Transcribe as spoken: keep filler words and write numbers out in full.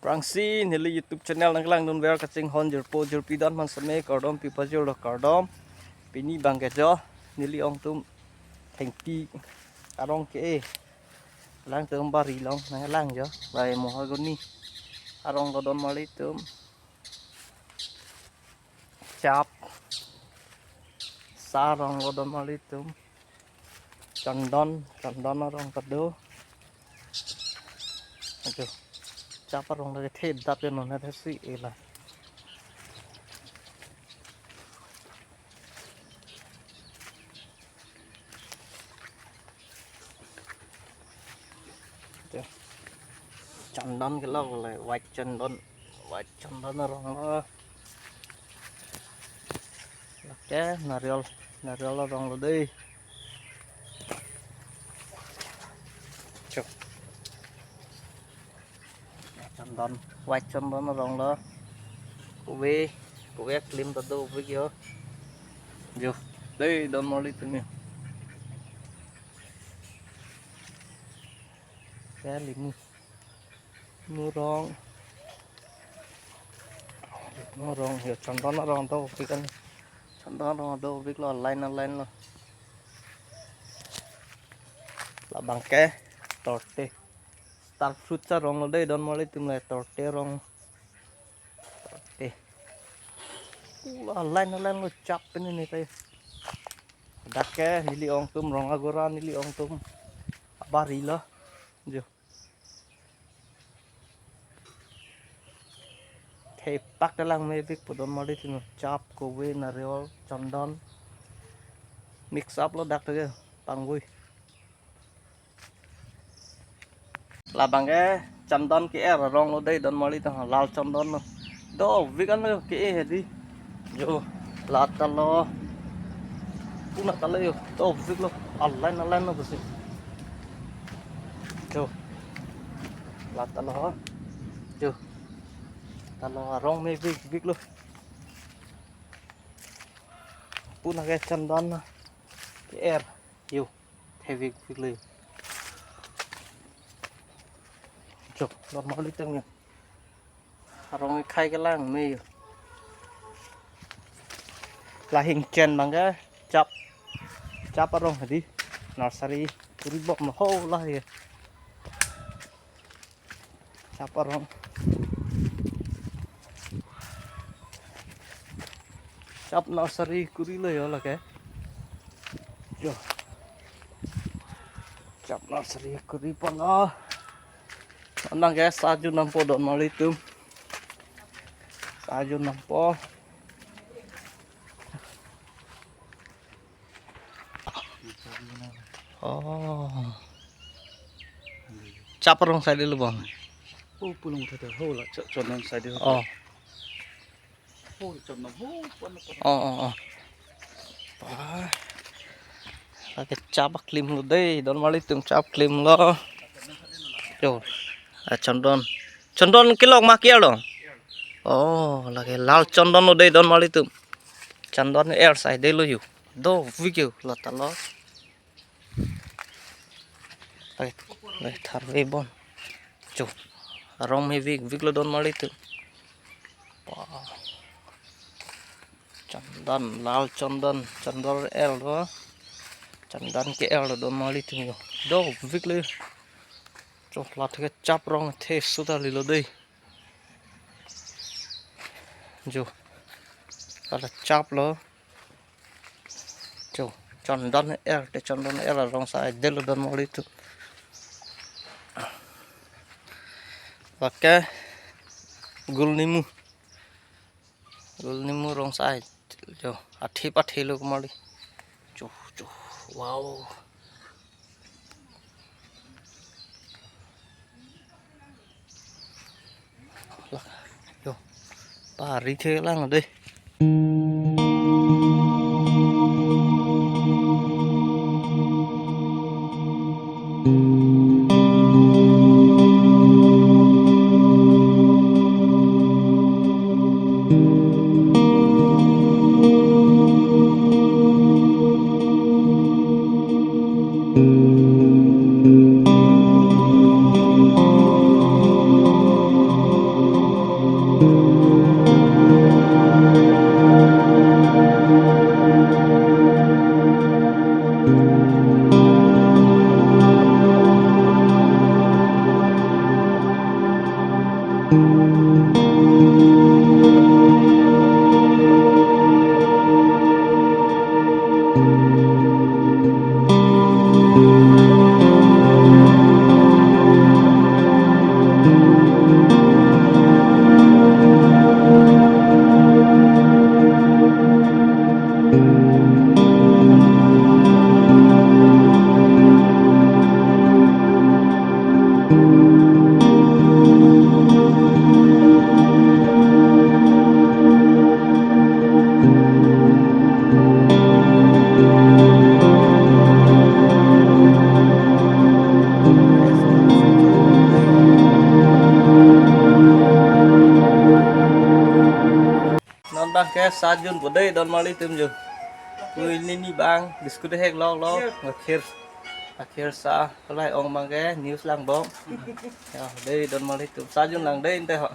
Prangsi neli YouTube channel nanglang dunver kachinghon jirpo jirpi don aphan seme kardom pi pajirlo kardom. Pini bangke jo neli ong atum thengpi arong ke-e. Lang atum bari along nanglang jo. Lahei mahogani arong lo don marli atum. Chap sa arong lo don marli atum. Chandon, chandon arong ta do. Aduh. Chap arong lake thedak ya non, ada si ela. Aduh. Chandon ke lo le, white chandon, white chandon arong lo. Lake nariol, nariol arong lo dei. Chok. Chandon, white chandon arong lo. Kove, kove aklim ta dovik jo. Jo, dei don marli atum jo. Ya limu. Murong. Murong ya chandon arong dovik an. Chandon arong dovik lo line line lo. Labangke torte. Star fruit arong lo dei don marli atum le torte arong. Torte. Ula line line lo chap pini ni tai. Dak ke neli ong atum rong agora neli ong atum. Abari lo. Jo. Thepak kelang mevik pu don marli atum chap kove nariol chandon. Mix up lo dak ke pangvui. Labangke chandon ke-er arong lo dei don marli atum lal chandon lo. Dovik an lo ke-e hedi. Jo, la ta lo. Puna ta lo jo. Dovik lo. Aline aline lo pusi. Jo. La ta lo. Jo. Ta lo arong mevik vik lo. Puna ke chandon ke-er. Jo. Thevik vik lo. Jo, don marli atum jo. Arong khai kelang me jo. Lahei ingchen bangke chap. Chap arong hedi. Nursery kuri bom lo ho lahei. Chap arong. Chap nursery kuri lo jo lake. Jo. Chap nursery kuri pon lo. Nang ke sa jun nampo don marli atum. Sa jun nampo. Oh. Chap arong side lo bang. Oh, pulung thata ho la, cho-, chonam side ho. Oh. Ho, chonam ho, pon, pon. Oh, oh, oh. Wah. Lake chap aklim lo dei, don marli atum chap aklim lo. Jo. Ah, chandon. Chandon kelok ma ke-er lo. Oh, lake lal chandon lo dei don marli atum. Chandon er side lo jo. Dovik jo, la ta lo. Lake, lake tharve bom. Jo. Arong mevik vik lo don marli atum. Wah. Chandon, lal chandon, chandon er lo. Chandon ke-er lo don marli atum jo. Dovik lo. Jo, la thek chap arong the suta lilo dei. Jo. Hala chap lo. Jo, chandon er te chandon er arong side lo don marli atum. Lake gul nimu. Gul nimu arong side. Jo, athe pathe lo kumali. Jo, jo. Wow. Lak, jo. Pari thelang dei. Non bang ke sa junpo dei, don marli atum jun. Ui, nini bang biscuit hek lok lok, akhir, akhir sa, kalai ong bang ke news lang bom. Ya, dei don marli atum, sa jun lang dei ante ho.